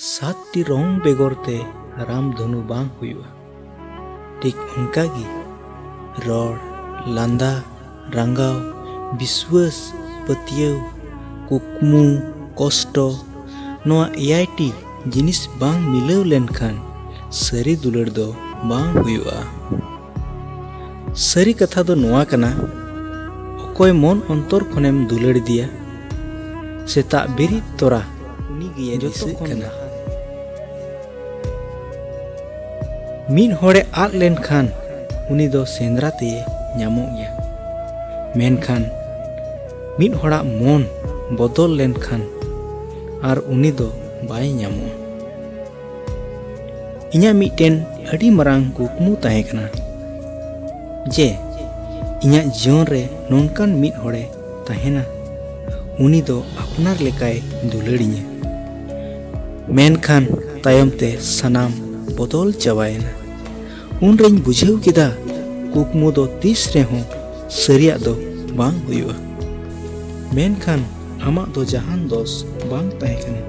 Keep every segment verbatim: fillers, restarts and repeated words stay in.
ᱥᱟᱛᱴᱤ ᱨᱚᱝ ᱵᱮᱜᱚᱨ ᱛᱮ ᱨᱟᱢᱫᱷᱚᱱᱩ ᱵᱟᱝ ᱦᱩᱭᱩᱜᱼᱟ᱾ ᱴᱷᱤᱠ ᱚᱱᱠᱟ ᱜᱮ ᱨᱚᱲ, ᱞᱟᱸᱫᱟ, ᱨᱟᱸᱜᱟᱣ, ᱵᱤᱥᱣᱟᱹᱥ, ᱯᱟᱹᱛᱭᱟᱹᱣ, ᱠᱩᱠᱢᱩ, ᱠᱚᱥᱴᱚ, ᱱᱚᱣᱟ ᱮᱭᱟᱭ ᱴᱤ ᱡᱤᱱᱤᱥ ᱵᱟᱝ ᱢᱤᱞᱟᱹᱣ ᱞᱮᱱᱠᱷᱟᱱ ᱥᱟᱹᱨᱤ ᱫᱩᱞᱟᱹᱲ ᱫᱚ ᱵᱟᱝ ᱦᱩᱭᱩᱜᱼᱟ᱾ ᱥᱟᱹᱨᱤ ᱠᱟᱛᱷᱟ ᱫᱚ ᱱᱚᱣᱟ ᱠᱟᱱᱟ, ᱚᱠᱚᱭ ᱢᱚᱱ ᱚᱱᱛᱚᱨ ᱠᱷᱚᱱᱮᱢ ᱫᱩᱞᱟᱹᱲ ᱤᱫᱤᱭᱟ, ᱥᱮᱛᱟᱜ ᱵᱮᱨᱮᱫ ᱛᱚᱨᱟ ᱩᱱᱤ ᱜᱮᱭᱮ ᱡᱚᱛᱚ ᱫᱤᱥᱟᱹᱜ ᱠᱷᱚᱱ ᱠᱟᱱᱟ᱾ ᱞᱟᱦᱟ᱾ ᱢᱤᱫ ᱦᱚᱲᱮ ᱟᱫ ᱞᱮᱱᱠᱷᱟᱱ ᱩᱱᱤ ᱫᱚ ᱥᱮᱸᱫᱽᱨᱟ ᱛᱮᱭᱮ ᱧᱟᱢᱚᱜ ᱜᱮᱭᱟ, ᱢᱮᱱᱠᱷᱟᱱ ᱢᱤᱫ ᱦᱚᱲᱟᱜ ᱢᱚᱱ ᱵᱚᱫᱚᱞ ᱞᱮᱱᱠᱷᱟᱱ ᱟᱨ ᱩᱱᱤ ᱫᱚ ᱵᱟᱭ ᱧᱟᱢᱚᱜᱼᱟ᱾ ᱤᱧᱟᱹᱜ ᱢᱤᱫᱴᱮᱱ ᱟᱹᱰᱤ ᱢᱟᱨᱟᱝ ᱠᱩᱠᱢᱩ ᱛᱟᱦᱮᱸ ᱠᱟᱱᱟ ᱡᱮ ᱤᱧᱟᱹᱜ ᱡᱤᱭᱚᱱ ᱨᱮ ᱱᱚᱝᱠᱟᱱ ᱢᱤᱫ ᱦᱚᱲᱮ ᱛᱟᱦᱮᱱᱟ, ᱩᱱᱤ ᱫᱚ ᱟᱯᱱᱟᱨ ᱞᱮᱠᱟᱭ ᱫᱩᱞᱟᱹᱲᱤᱧᱟ᱾ ᱢᱮᱱᱠᱷᱟᱱ ᱛᱟᱭᱚᱢ ᱛᱮ ᱥᱟᱱᱟᱢ ᱵᱚᱫᱚᱞ ᱪᱟᱵᱟᱭᱮᱱᱟ᱾ ᱩᱱᱨᱮᱧ ᱵᱩᱡᱷᱟᱹᱣ ᱠᱮᱫᱟ, ᱠᱩᱠᱢᱩ ᱫᱚ ᱛᱤᱥ ᱨᱮᱦᱚᱸ ᱥᱟᱹᱨᱤᱭᱟᱜ ᱫᱚ ᱵᱟᱝ ᱦᱩᱭᱩᱜᱼᱟ᱾ ᱢᱮᱱᱠᱷᱟᱱ ᱟᱢᱟᱜ ᱫᱚ ᱡᱟᱦᱟᱱ ᱫᱚᱥ ᱵᱟᱝ ᱛᱟᱦᱮᱸ ᱠᱟᱱᱟ᱾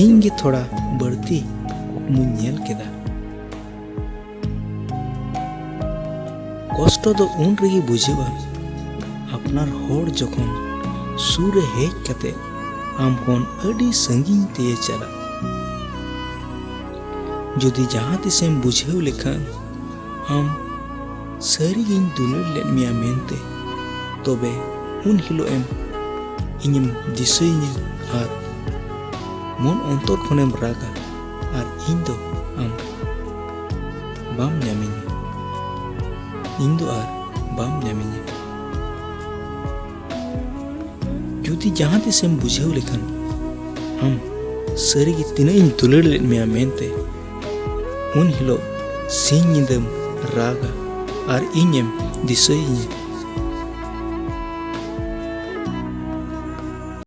ᱤᱧ ᱜᱮ ᱛᱷᱚᱲᱟ ᱵᱟᱹᱲᱛᱤ ᱠᱩᱠᱢᱩᱧ ᱧᱮᱞ ᱠᱮᱫᱟ᱾ ᱠᱚᱥᱴᱚ ᱫᱚ ᱩᱱ ᱨᱮᱜᱮ ᱵᱩᱡᱷᱟᱹᱜᱼᱟ, ᱟᱯᱱᱟᱨ ᱦᱚᱲ ᱡᱚᱠᱷᱚᱱ ᱥᱩᱨ ᱨᱮ ᱦᱮᱡ ᱠᱟᱛᱮ ᱟᱢ ᱠᱷᱚᱱ ᱟᱹᱰᱤ ᱥᱟᱺᱜᱤᱧ ᱛᱮᱭ ᱪᱟᱞᱟᱜ᱾ ᱡᱩᱫᱤ ᱡᱟᱦᱟᱸ ᱛᱤᱥᱮᱢ ᱵᱩᱡᱷᱟᱹᱣ ᱞᱮᱠᱷᱟᱱ ᱟᱢ ᱥᱟᱹᱨᱤᱜᱤᱧ ᱫᱩᱞᱟᱹᱲ ᱞᱮᱫ ᱢᱮᱭᱟ ᱢᱮᱱᱛᱮ, ᱛᱚᱵᱮ ᱩᱱ ᱦᱤᱞᱳᱜ ᱮᱢ ᱤᱧᱮᱢ ᱫᱤᱥᱟᱹᱭᱤᱧᱟ ᱟᱨ ᱢᱚᱱ ᱚᱱᱛᱚᱨ ᱠᱷᱚᱱᱮᱢ ᱨᱟᱜᱟ, ᱟᱨ ᱤᱧ ᱫᱚ ᱟᱢ ᱵᱟᱢ ᱧᱟᱢᱤᱧᱟ, ᱤᱧ ᱫᱚ ᱟᱨ ᱵᱟᱢ ᱧᱟᱢᱤᱧᱟ᱾ ᱡᱩᱫᱤ ᱡᱟᱦᱟᱸ ᱛᱤᱥᱮᱢ ᱵᱩᱡᱷᱟᱹᱣ ᱞᱮᱠᱷᱟᱱ ᱟᱢ ᱥᱟᱹᱨᱤᱜᱮ ᱛᱤᱱᱟᱹᱜ ᱤᱧ ᱫᱩᱞᱟᱹᱲ ᱞᱮᱫ ᱢᱮᱭᱟ ᱢᱮᱱᱛᱮ, ᱩᱱ ᱦᱤᱞᱳᱜ ᱥᱤᱧ ᱧᱤᱫᱟᱹᱢ ᱨᱟᱜᱟ ᱟᱨ ᱤᱧᱮᱢ ᱫᱤᱥᱟᱹᱭᱤᱧᱟ᱾